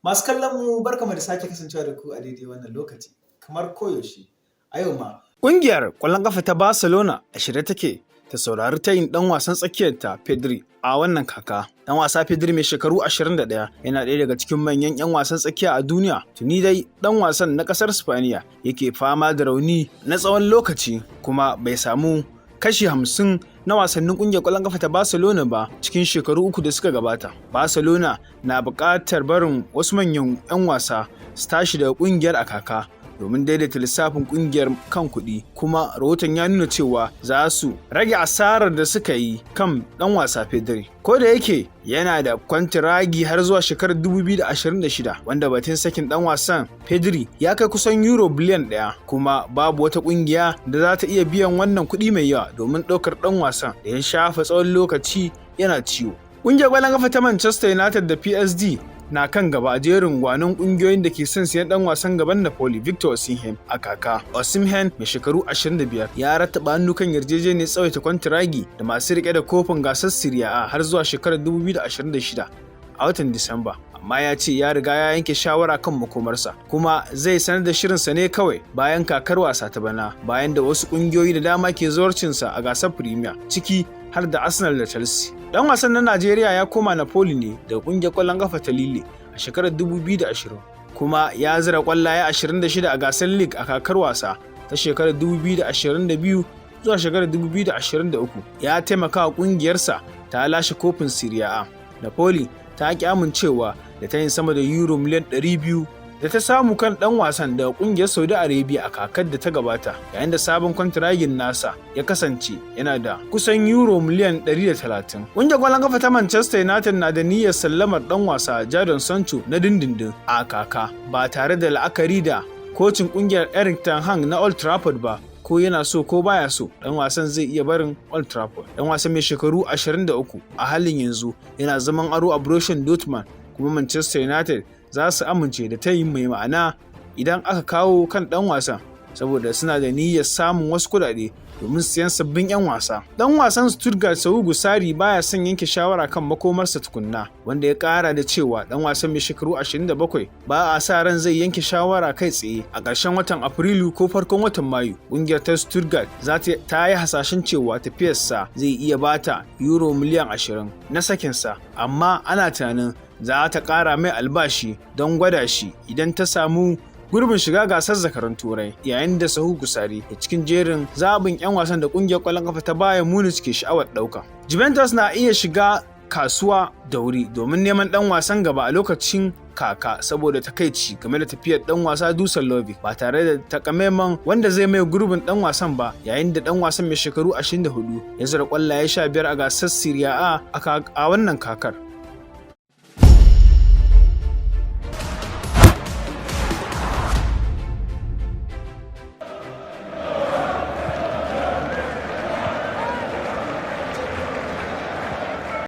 Masu kallon mu, barkamu da sake kasancewa da ku a daidai wannan lokaci. Kamar koyaushe, a yau ma. Ƙungiyar ƙwallon ƙafa ta Barcelona a shirye take ta saurari tayin ɗan wasan tsakiyarta Pedri a wannan kaka. Ɗan wasa Pedri mai shekaru 21 yana ɗaya daga cikin manyan 'yan wasan tsakiya a duniya. Tuni dai ɗan wasan na ƙasar Spaniya yake fama da rauni na tsawon lokaci, kuma bai samu kashi 50 na wasannin ƙungiyar ƙwallon ƙafa ta Barcelona ba cikin shekaru 3 da suka gabata. Barcelona na buƙatar barin wasu manyan 'yan wasa su tashi daga ƙungiyar a kaka domin daidaita lissafin kungiyar kan kuɗi, kuma rahoton ya nuna cewa za su rage asarar da suka yi kan ɗan wasa Pedri. Ko da yake yana da kwantiragi har zuwa shekarar 2026, wanda batun sakin ɗan wasan Pedri ya kai kusan euro biliyan 1, kuma babu wata ƙungiya da za ta iya biyan wannan kuɗi mai yawa domin ɗaukar ɗan wasan da ya shafa tsawon lokaci yana ciwo. Ƙungiyar ƙwallon ƙafa ta Manchester United da PSG na kan gaba a jerin gwanon kungiyoyin da ke son siyan dan wasan gaban Napoli Victor Osimhen a kaka. Osimhen mai shekaru 25 ya rattaba hannu kan yarjejeniyar tsawaita kwantiragi da masu rike da kofin gasar Serie A har zuwa shekarar 2026 a watan Disamba. Amma ya ce ya riga ya yanke shawara kan makomarsa, kuma zai sanar da shirinsa ne kawai bayan kakar wasa ta bana, bayan da wasu kungiyoyi da dama ke zawarcinsa a gasar Premier, ciki har da Arsenal da Chelsea. Dan wasan na Najeriya ya koma Napoli ne daga kungiyar kwallon kafa ta Lille a shekarar 2020, kuma ya zira kwallaye 26 a gasar League a kakar wasa ta shekarar 2022 zuwa shekarar 2023. Ya taimaka wa kungiyarsa ta lashe kofin Serie A. Napoli ta ki amincewa da ta yin sama da euro miliyan 200 da ta samu kan dan wasan daga kungiyar Saudi Arabia a kakar da ta gabata, yayin da sabon kwantiragin nasa ya kasance yana da kusan euro miliyan 130. Kungiyar kwallon kafa ta Manchester United na da niyyar sallamar dan wasa Jadon Sancho na dindindin a kaka, ba tare da la'akari da kocin kungiyar Erik ten Hag na Old Trafford ba. Ko yana so ko baya so, dan wasan zai iya barin Old Trafford. Dan wasan mai shekaru 23 a halin yanzu yana zaman aro a Borussia Dortmund, kuma Manchester United za su amince da tayin mai ma'ana idan aka kawo kan dan wasan, saboda suna da niyyar samun wasu kuɗaɗe domin siyan sabbin 'yan wasa. Dan wasan Stuttgart Sehrou Guirassy baya son yanke shawara kan makomarsa tukunna, wanda ya kara da cewa dan wasan mai shekaru 27 ba a sa ran zai yanke shawara kai tsaye a ƙarshen watan Afrilu ko farkon watan Mayu. Ƙungiyar ta Stuttgart za ta yi hasashen cewa tafiyarsa zai iya bata euro miliyan 20 na sakinsa, amma ana tunanin za ta ƙara mai albashi don gwada shi idan ta samu gurbin shiga gasar zakarun Turai, yayin da Sehrou Guirassy da cikin jerin zaɓin 'yan wasan da ƙungiyar ƙwallon ƙafa ta Bayern Munich ke sha'awar ɗauka. Juventus na iya shiga kasuwa da wuri domin neman ɗan wasan gaba a lokacin kaka, saboda takaici game da tafiyar ɗan wasa Dusan Vlahovic ba tare da takamaiman wanda zai mai gurbin ɗan wasan ba, yayin da ɗan wasan mai shekaru 24 ya zira ƙwallaye 15 a gasar Serie A a wannan kakar.